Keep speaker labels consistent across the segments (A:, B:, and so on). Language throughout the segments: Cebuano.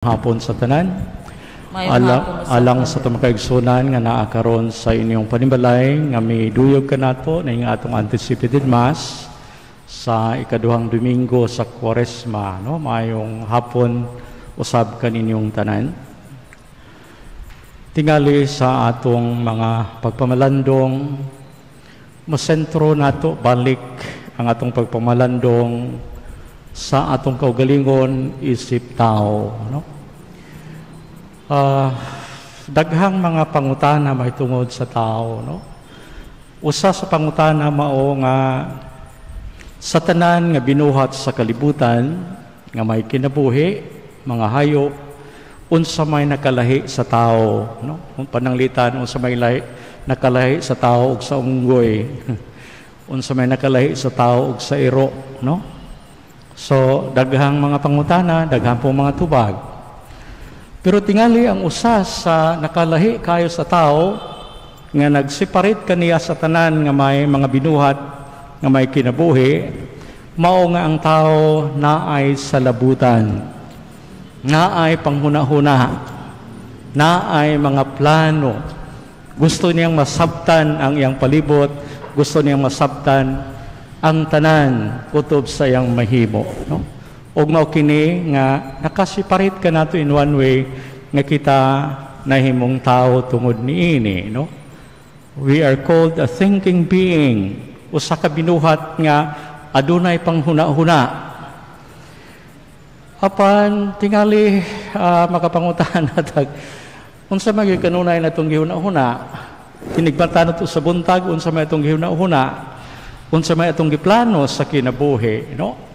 A: Hapon sa tanan.
B: Maayong hapon usab.
A: Alang sa atong kaigsunan nga naa karon sa inyong panimalay nga miduyog kanato na atong anticipated Mass sa ikaduhang Domingo sa Kwaresma, no? Maayong hapon usab kaninyong tanan. Tingali sa atong mga pagpamalandong, mosentro nato balik ang atong pagpamalandong sa atong kaugalingon isip tao, no? Daghang mga pangutana mahitungod sa tao, no? Usa sa pangutana mao nga sa tanan nga binuhat sa kalibutan nga may kinabuhi, mga hayop, unsa may nakalahi sa tao, no? Kung pananglitan, unsa may lahi, nakalahi sa tao ug sa unggoy, unsa may nakalahi sa tao ug sa iro, no? So daghang mga pangutana, daghang po mga tubag. Pero tingali ang usa sa nakalahi kayo sa tao nga nag-separate kaniya sa tanan nga may mga binuhat nga may kinabuhi, mao nga ang tao naay salabutan, naay panghuna-huna, naay mga plano. Gusto niyang masabtan ang iyang palibot, gusto niyang masabtan ang tanan kutob sa iyang mahimo, no? Ug mao kini nga nakaseparate kanato in one way nga kita nahimong tao tungod niini, no? We are called a thinking being, usa ka binuhat nga adunay panghuna-huna. Apan tingali makapangutan natag unsa man gyud kanunay natong gihuna-huna. Tinigbata nato sa buntag, unsa may atong gihuna-huna, unsa may atong giplano sa kinabuhi, no?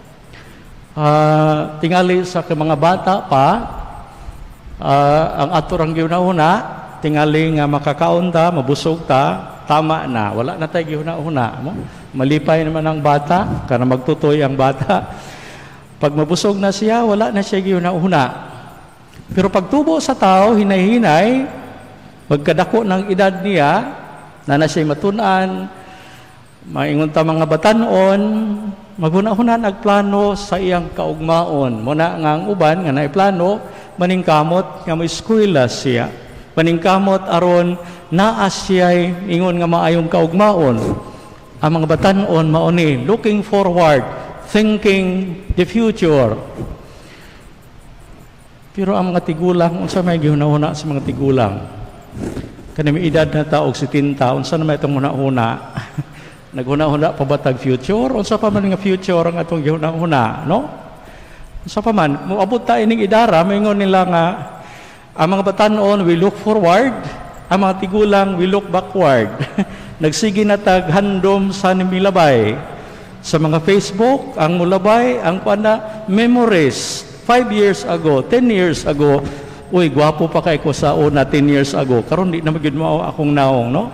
A: Tingali sa mga bata pa, ang ato rang gihuna-huna, tingali nga makakaon ta, mabusog ta, tama na. Wala na tayo gihuna-huna. No? Malipay naman ang bata, kana magtutoy ang bata. Pag mabusog na siya, wala na siya gihuna-huna. Pero pagtubo sa tao, hinay-hinay, magkadako ng edad niya, na na siya matun-an, maingon ta mga batanon, maghuna-huna nagplano sa iyang kaugmaon. Muna nga ang uban nga naiplano, maningkamot nga mo-eskwela siya. Maningkamot aron naa siya'y ingon nga maayong kaugmaon. Ang mga batanon mao ni looking forward, thinking the future. Pero ang mga tigulang, unsa may gihuna-huna sa mga tigulang? Kani may edad na ta og 70, unsa na may itong huna-huna? Naghuna-huna pa ba tag future? Unsa pa man nga future ang atong gihuna-huna, no? Unsa pa man, moabot ta ining idara, maingon nila nga ang mga batanon, we look forward, ang mga tigulang, we look backward. Nagsige na tag handom sa milabay. Sa mga Facebook, ang mulabay, ang kuana, memories. 5 years ago, 10 years ago, uy, gwapo pa kay ko sa una 10 years ago. Karon di na magyud mao akong naong, no?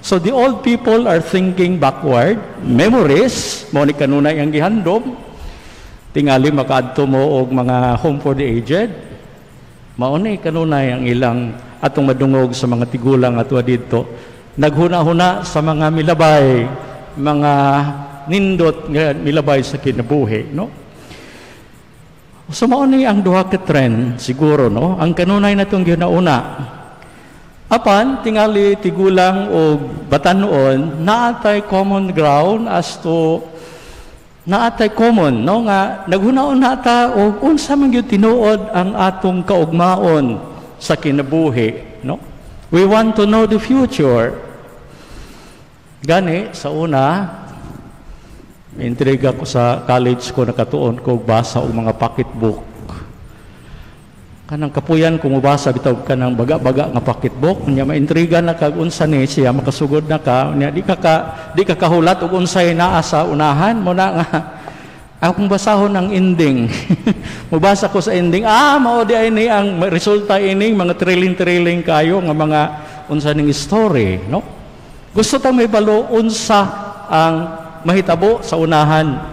A: So the old people are thinking backward, memories, mao ni kanunay ang gihandom. Tingali makaadto mo og mga home for the aged. Mao ni kanunay ang ilang atong madungog sa mga tigulang ato didto. Naghuna-huna sa mga milabay, mga nindot nga milabay sa kinabuhi, no? So mao ni ang duha ka trend siguro, no? Ang kanunay natong gihuna-huna. Apan tingali tigulang o batanon, naatay common ground as to naatay common, no, nga naghuna-huna ta og unsa man gyud tinuod ang atong kaugmaon sa kinabuhi, no? We want to know the future. Gani sa una, intriga ko sa college ko, nakatuon ko basa og mga pocketbook. Kanang kapuyan kung mubasa bitaw kanang baga-baga nga pocketbook nya, maintriga na kag unsa ni siya, makasugod na ka nya, di ka kahulat og unsay naa sa unahan mo na nga akong basahon ang ending. Mubasa ko sa ending, ah, mao di ay ni ang resulta ining mga thrilling-thrilling kayo nga mga unsa ning story, no? Gusto tang may balo unsa ang mahitabo sa unahan.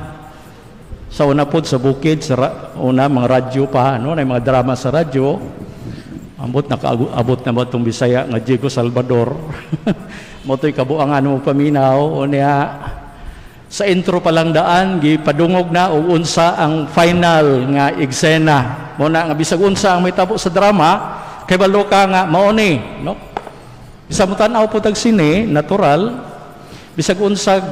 A: Sa una pod sa bukid, sa una mga radyo pa, no, na mga drama sa radyo. Ambot nakaabot na ba itong Bisaya nga Diego Salvador? Mao to'y kabuangan mo paminaw o niya sa intro pa lang daan gipadungog na og unsa ang final nga eksena. Mao na nga bisag unsa ang mahitabo sa drama, kay balo ka nga mao ni, no? Bisag mo tan-aw po tag sine, natural, bisag unsag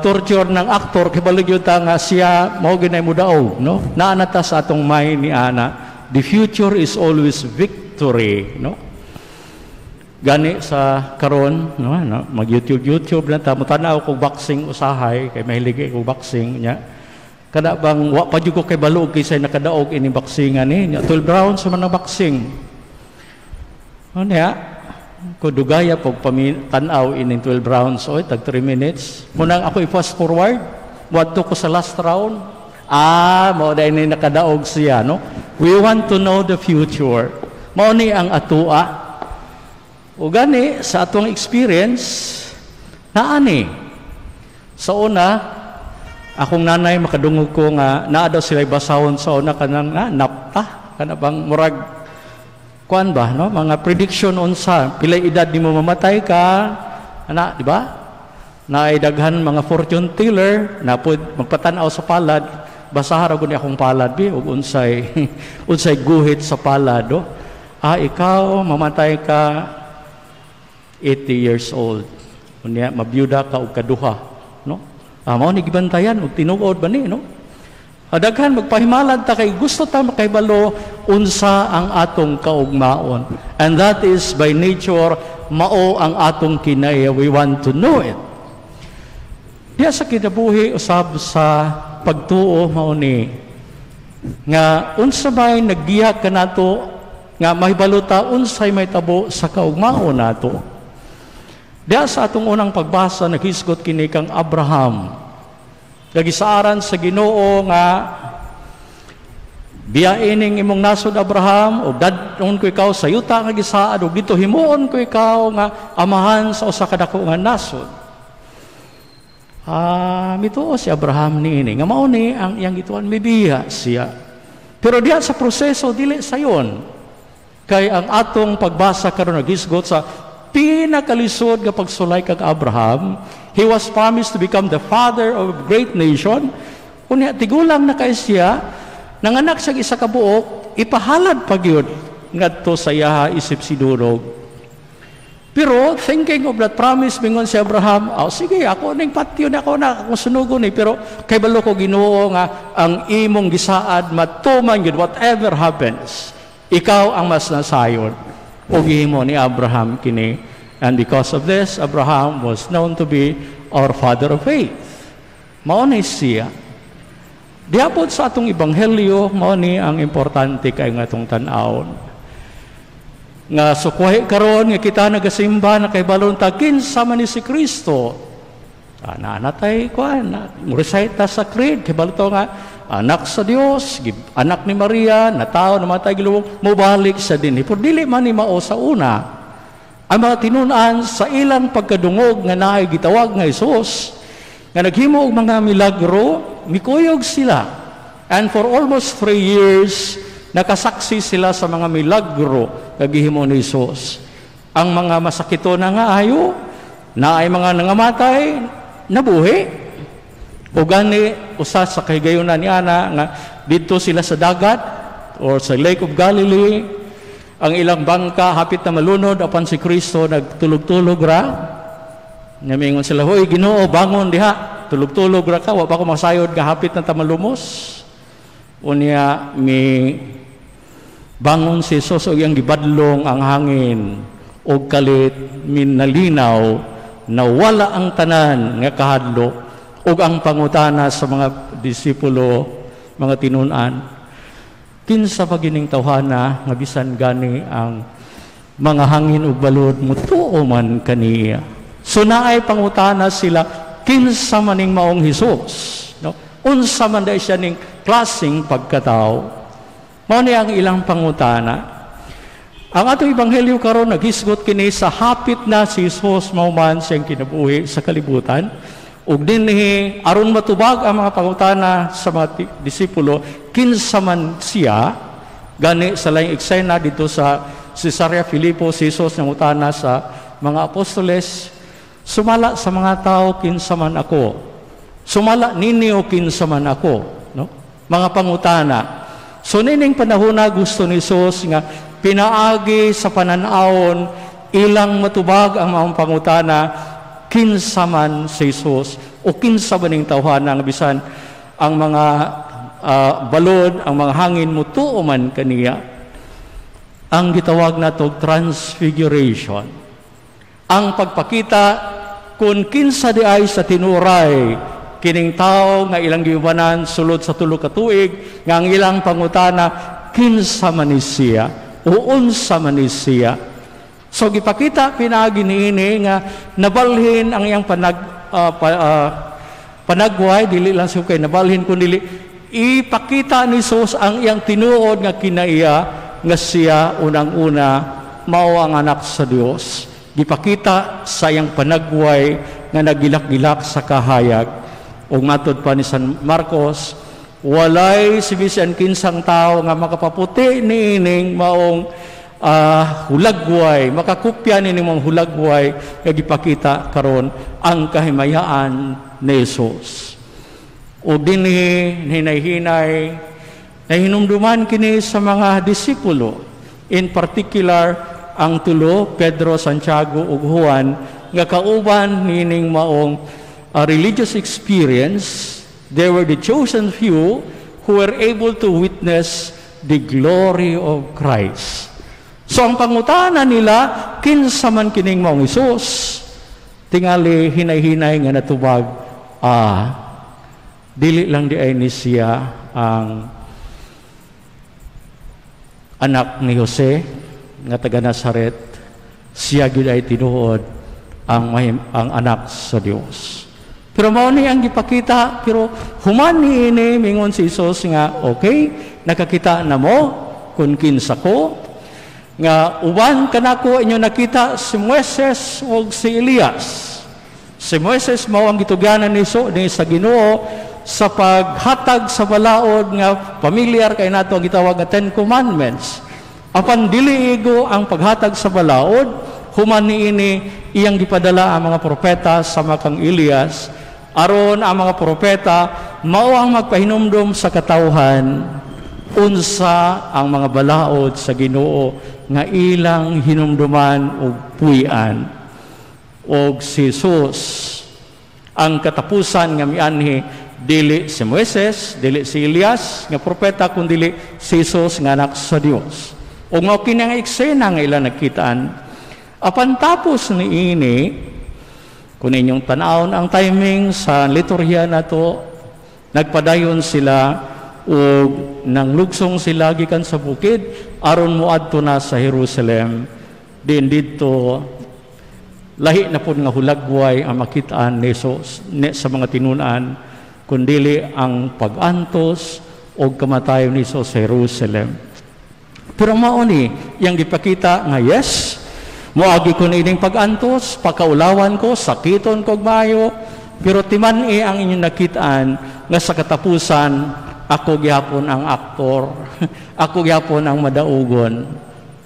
A: torture ng aktor, kay balo gyud ta nga siya mao gyud nay mudaog, no? Naa na ta sa atong mind ni ana. The future is always victory, no? Gani sa karon, no, mag YouTube YouTube na ta, mo-tan-aw kog boxing usahay kay mahilig ko boxing nya. Kada bang wa pa jud ko kay balo kinsay nakadaog ini boxing ani nya, 12 rounds man ang boxing. Ano ya? Ko dugaya pog tan-aw ining 12 rounds, oy, tag 3 minutes. Munang ako i-fast forward, wadto ko sa last round. Ah, mao dai ni nakadaog siya, no? We want to know the future. Mao ni ang atua. O gani sa atong experience, naani. Sa una, akong nanay, makadungog ko nga naa daw sila basahon sa una kanang napta, kana bang murag kuan ba, no, mga prediction unsa pilay edad nimo mamatay ka ana, di ba? Naay daghan mga fortune teller na pud magpatan-aw sa palad. Basaha ra gud ni akong palad bi ug unsay unsay guhit sa palad, oh. Ah, ikaw mamatay ka 80 years old, unya mabiyuda ka og kaduha, no? Ah, mao ni gibantayan og tinuod ba ni, no? Ah, daghan magpahimalad ta kay gusto ta makahibalo unsa ang atong kaugmaon, and that is by nature, mao ang atong kinaiya. We want to know it. Diya sa kinabuhi usab, sa pagtuo, mao ni nga unsa may naggiya kanato nga mahibalo ta unsay may tabo sa kaugmaon nato. Diya sa atong unang pagbasa, naghisgot kini kang Abraham. Nagisaaran sa Ginoo nga biyain ning imong nasod, Abraham, ug dad-on ko ikaw sa yuta nga gisaad ug dito himuon ko ikaw nga amahan sa usa ka dako nga nasod. Ah, mituo si Abraham niini nga mao ni ang iyang gituan, mibiya siya. Pero diya sa proseso, dili sayon. Kay ang atong pagbasa karon naghisgot sa pinakalisod nga pagsulay kang Abraham. He was promised to become the father of a great nation. Unya tigulang na kay siya, nanganak siya isa ka buok, ipahalad pa gyud ngadto sa iyaha isip sidurog. Pero thinking of that promise, mingon si Abraham, "Oh, sige, ako ning patyon, ako na, akong sunugon ni, pero kay balo ko, Ginoo, nga ang imong gisaad matuman gyud whatever happens. Ikaw ang mas nasayon." O gihimo ni Abraham kini. And because of this, Abraham was known to be our father of faith. Mao ni siya. Diapod sa atong ebanghelyo, mao ni ang importante kay nga atong tan-awon. Nga sukwahi karon nga kita nagasimba, nakahibalon ta kinsa man ni si Kristo. Ah, naanatay kuan, na, recite ta sa creed, kibalo to nga anak sa Dios, anak ni Maria, natawo, namatay, gilubong, mobalik sa dinhi. Pero dili man ni mao sa una. Ang mga tinun-an, sa ilang pagkadungog nga naay gitawag nga Hesus, nga naghimo og mga milagro, mikuyog sila. And for almost 3 years, nakasaksi sila sa mga milagro nga gihimo ni Hesus. Ang mga masakito na nga ayo, naay mga nangamatay, nabuhi. O gani, usa sa kahigayunan ni ana nga didto sila sa dagat or sa Lake of Galilee, ang ilang bangka hapit na malunod apan si Kristo nagtulog-tulog ra. Ngamingon sila, "Hoy Ginoo, bangon diha. Tulog-tulog ra ka, wa pa ko masayod nga hapit na ta malumos." Unya mi bangon si Jesus ug iyang gibadlong ang hangin ug kalit minalinaw, na wala ang tanan nga kahadlok. Ug ang pangutana sa mga disipulo, mga tinun-an, "Kinsa pa gining tawhana nga bisan gani ang mga hangin ug balod mutuo man kaniya?" So naay pangutana sila, kinsa maning maong Hesus, no? Unsa man dai siya ning klaseng pagkatao? Mao ni ang ilang pangutana. Ang atong ebanghelyo karon naghisgot kini sa hapit na si Jesus mauman siyang kinabuhi sa kalibutan. Ug dinhi, aron matubag ang mga pangutana sa mga disipulo kinsa man siya, gani sa laing eksena dito sa Cesarea Filipo, si Jesus nangutana sa mga apostoles, "Sumala sa mga tao, kinsa man ako? Sumala ninyo, kinsa man ako?" No? Mga pangutana. So nining panahona, gusto ni Jesus nga pinaagi sa panan-awon ilang matubag ang mga pangutana, kinsa man si Jesus o kinsa ba ning tawhana nga bisan ang mga balod, ang mga hangin mutuo man kaniya. Ang gitawag nato transfiguration. Ang pagpakita kung kinsa di ay sa tinuray kining tao nga ilang giubanan sulod sa 3 ka tuig, nga ang ilang pangutana, kinsa man ni siya o unsa man ni siya. So gipakita pinaagi niini nga nabalhin ang iyang panagway, dili lang siya kay nabalhin kun dili ipakita ni Jesus ang iyang tinuod nga kinaiya, nga siya unang-una mao ang anak sa Dios. Gipakita sa iyang panagway nga nagilak-gilak sa kahayag. Ug matod pa ni San Marcos, walay si bisan kinsang tao nga makapaputi niining maong hulagway, makakupya nining maong hulagway nga gipakita karon ang kahimayaan ni Jesus. O dinhi hinay-hinay nahinumduman kini sa mga disipulo, in particular ang tulo, Pedro, Santiago ug Juan, nga kauban nining maong religious experience. They were the chosen few who were able to witness the glory of Christ. So ang pangutana nila, kinsa man kining maong Hesus? Tingali hinay-hinay nga natubag, dili lang di ay ni siya ang anak ni Jose nga taga Nazaret, siya gyud ay tinuod ang anak sa Dios. Pero mao ni ang gipakita, pero human niini mingon si Jesus nga, "Okay, nakakita na mo kung kinsa ko, nga uban kanako inyo nakita si Moises ug si Elias." Si Moises mao ang gitugyanan ni sa Ginoo sa paghatag sa balaod nga familiar kay nato, ang gitawag nga Ten Commandments. Apan dili igo ang paghatag sa balaod, human niini iyang gipadala ang mga propeta sama kang Elias, aron ang mga propeta mao ang magpahinumdom sa katawhan unsa ang mga balaod sa Ginoo nga ilang hinumduman ug puy-an. Og si Jesus ang katapusan nga mianhi, dili si Moises, dili si Elias nga propeta, kun dili si Jesus nga anak sa Dios. Ug mao kini ang eksena nga ila nakitaan. Apan tapos niini, kung inyong tanawon ang timing sa liturhiya nato, nagpadayon sila ug nanglugsong sila gikan sa bukid aron moadto na sa Jerusalem. Din didto lahi na pud nga hulagway ang makitaan ni Jesus sa mga tinun-an, kundili ang pag-antos o kamatayon ni Jesus sa Jerusalem. Pero mao ni yang gipakita nga, "Yes, moagi ko niining pag-antos, pakaulawan ko, sakiton ko og maayo, pero timan-i ang inyong nakitaan nga sa katapusan ako gyapon ang aktor, ako gyapon ang madaugon."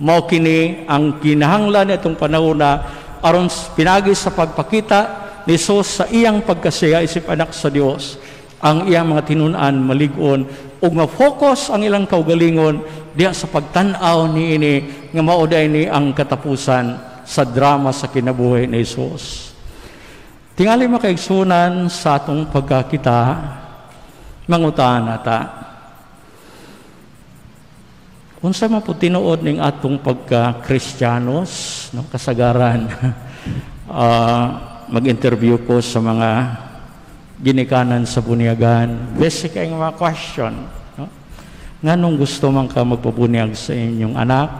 A: Mao kini ang kinahanglan itong panahon na aron pinagi sa pagpakita ni Jesus sa iyang pagkasiya isip anak sa Dios, ang iyang mga tinun-an malig-on ug ma-focus ang ilang kaugalingon diha sa pagtan-aw niini nga mao ni ang katapusan sa drama sa kinabuhi ni Jesus. Tingali, makaigsunan, sa atong pagkakita, mangutana ta. Unsa man po tinuod ning atong pagka-Kristiyanos, no? Kasagaran, mag-interview ko sa mga ginikanan sa bunyagan. Basic ang mga question. No? Nganong gusto man ka magpabunyag sa inyong anak?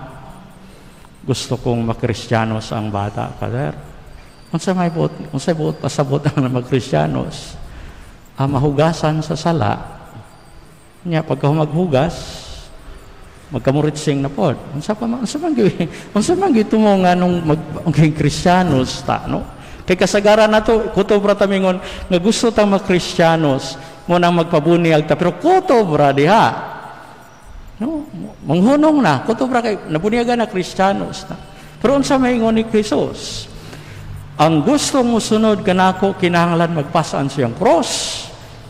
A: "Gusto kong makristiyanos ang bata, Father." Unsa may buot, unsa buot pasabot ang magkristiyanos? Ah, mahugasan sa sala. Nya pagka maghugas, magkamuritsing na pod. Unsa man gitumo nga nung mag maging Kristiyanos ta, no? Kay kasagaran nato, kutob ra ta mingon nga gusto tang magkristiyanos, mo nang magpabunyag ta, pero kutob ra diha. No, manghunong na, kutob ra kay nabunyagan na Kristiyanos na. Pero unsa may ingon ni Jesus? Ang gusto mo sunod kanako kinahanglan magpasan siyang cross.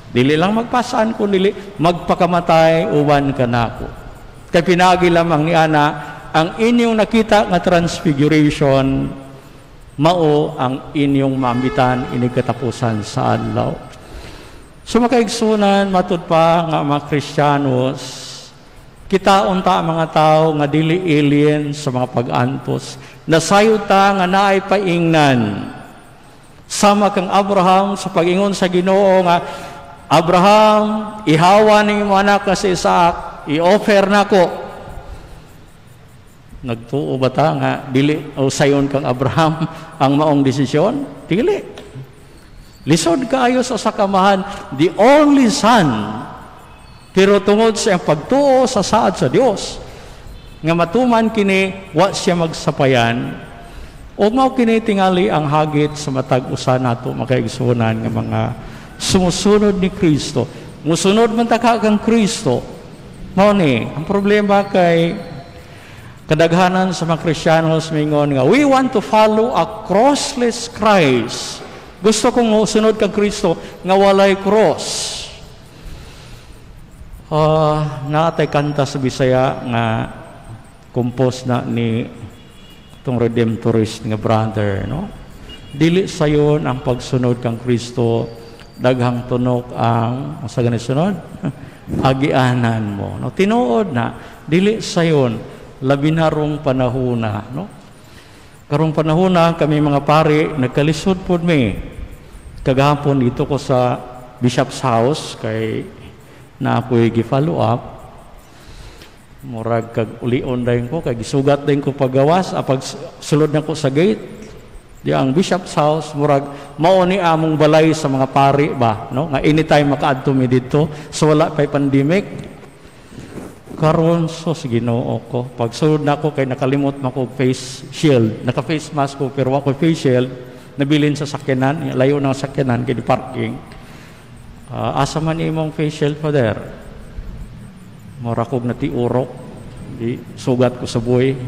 A: Dili lang magpasaan kun dili magpakamatay uban kanako. Kay pinaagi lamang ni ana ang inyong nakita nga transfiguration, mao ang inyong maamitan inig katapusan sa adlaw. So makaigsunan, matud pa nga mga Kristiyanos, kita unta ang mga tao nga dili alien sa mga pag-antos. Nasayod ta nga naay paingnan. Sama kang Abraham sa pag-ingon sa Ginoo nga, "Abraham, ihawa ning imong anak nga si Isaac, i-offer nako." Nagtuo ba ta nga dili o sayon kang Abraham ang maong desisyon? Dili. Lisod kaayo sa sakamahan, the only son. Pero tungod sa iyang pagtuo sa saad sa Dios, nga matuman kini, wa siya magsapayan. O mao kini tingali ang hagit sa matag usa nato, makaigsuonan, nga mga sumusunod ni Kristo. Musunod man ta kang Kristo. Mao ni, ang problema kay kadaghanan sa mga Kristiyanos mingon nga we want to follow a crossless Christ. Gusto kong musunod kang Kristo nga walay cross. Naatay kanta sa Bisaya nga compose na ni itong Redemptorist nga brother, no? Dili sayon ang pagsunod kang Kristo, daghang tunok ang sa gani sunod agianan mo, no? Tinuod na dili sayon, labi na rong panahona, no? Karong panahona, kami mga pari nagkalisod pod mi. Kagahapon dito ko sa Bishop's House kay na ako'y gi-follow up. Murag kag ulion dayon ko kay gisugat dayon ko paggawas, apag sulod na ko sa gate di ang Bishop's House, murag mao ni among balay sa mga pari ba, no, nga anytime makaadto mi didto. So wala pay pandemic. Karon, sus, Ginoo ko, pagsulod na ko kay nakalimot man ko face shield. Naka face mask ko pero wa ko face shield, nabilin sa sakyanan. Layo ng sakyanan kay di parking. "Asa man imong face shield, Father?" Mura kog natiurok. Di sugat ko sa buhi.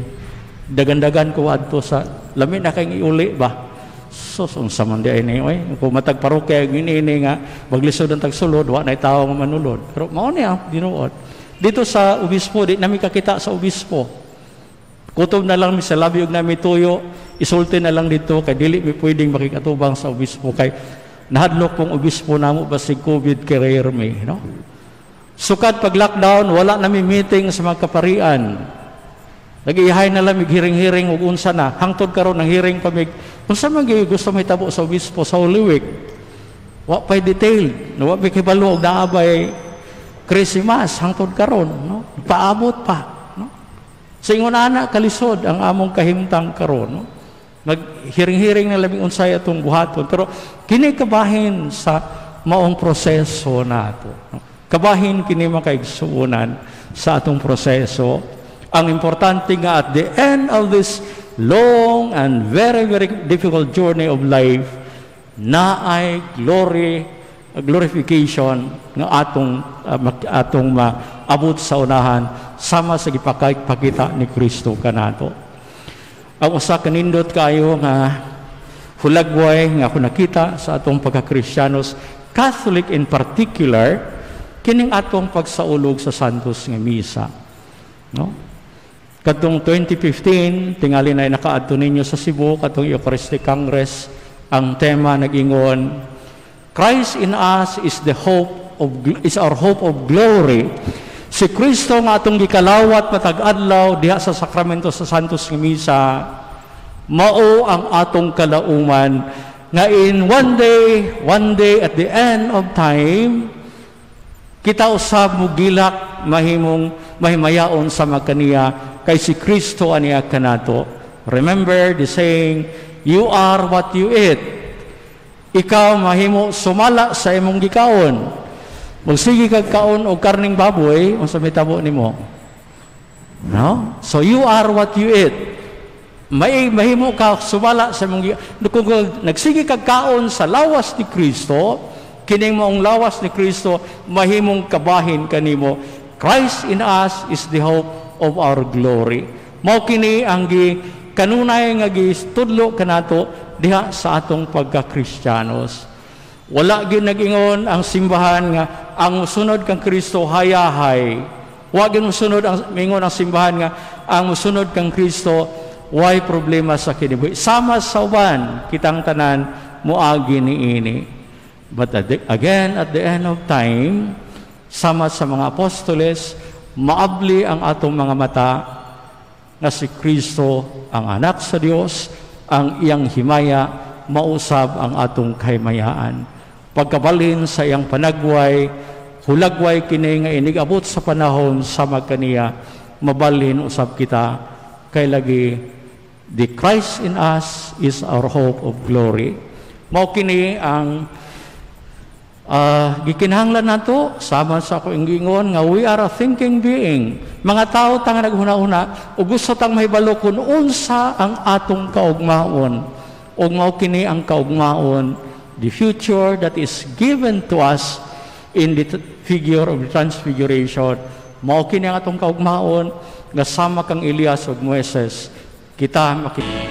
A: Dagan-dagan ko adto sa lami na kay iuli ba. Sus, unsa man di ay ni oy. Kung matag parokya ngini nga maglisod ang tagsulod, wa nay tawo nga manulod. Pero mao ni ang tinuod. Dito sa obispo, di nami kakita sa obispo. Kutob na lang mi sa labi og nami tuyo, isulti na lang dito kay dili mi pwedeng makikatubang sa obispo kay nahadlok pong obispo namo basig COVID carrier mi, no? Sukad pag lockdown, wala nami meeting sa mga kaparian. Nag-ihay na lang mig hearing-hearing ug unsa na. Hangtod karon nang hearing pa mig unsa man gyud gusto mahitabo sa obispo sa Holy Week. Wa pay detail, no, wa may kibalo og naa bay Christmas hangtod karon, no? Paabot pa, no? Sa ingon ana kalisod ang among kahimtang karon, no? Nag-hearing-hearing na labing unsay atong buhaton, pero kini kabahin sa maong proseso nato, no? Kabahin kini, makaigsuonan, sa atong proseso. Ang importante nga at the end of this long and very, very difficult journey of life, naay glory, glorification nga atong maabot sa unahan sama sa gipakita ni Kristo kanato. Ang usa kanindot kayo nga hulagway nga ako nakita sa atong pagkakristiyanos, Catholic in particular, kining atong pagsaulog sa Santos nga Misa. No? Kadtong 2015, tingali na nakaadto ninyo sa Cebu, katong Eucharistic Congress, ang tema nag-ingon, "Christ in us is our hope of glory." Si Kristo nga atong gikalawat matag adlaw diha sa sakramento sa Santos nga Misa, mao ang atong kalauman nga in one day at the end of time, kita usab mo gilak, mahimong mahimayaon sa makaniya kay si Kristo aniya kanato. Remember the saying, "You are what you eat." Ikaw mahimo sumala sa imong gikaon. Magsige kag kaon og karning baboy, unsa may tabo nimo? No? So you are what you eat. May mahimo ka sumala sa imong, kung nagsige kag kaon sa lawas ni Kristo, kining maong lawas ni Kristo mahimong kabahin kanimo. Christ in us is the hope of our glory. Mao kini ang gi kanunay nga gistudlo kanato diha sa atong pagka-Kristiyanos. Wala gyud nag-ingon ang simbahan nga ang musunod kang Kristo hayahay. Wa gyud musunod ang mingon ang simbahan nga ang musunod kang Kristo way problema sa kinabuhi. Sama sa uban, kitang tanan moagi niini. But again, at the end of time, sama sa mga apostoles, maabli ang atong mga mata nga si Kristo ang anak sa Dios, ang iyang himaya mausab ang atong kahimayaan. Pagkabalhin sa iyang panagway, hulagway kini nga inigabot sa panahon sa magkaniya, mabalhin usab kita kay lagi the Christ in us is our hope of glory. Mao kini ang gikinahanglan nato, sama sa ako ingingon nga we are a thinking being. Mga tao ta nga naghuna-huna ug gusto tang mahibalo kun unsa ang atong kaugmaon. Ug mao kini ang kaugmaon, the future that is given to us in the figure of the transfiguration. Mao kini ang atong kaugmaon nga sama kang Elias ug Moises kita makita.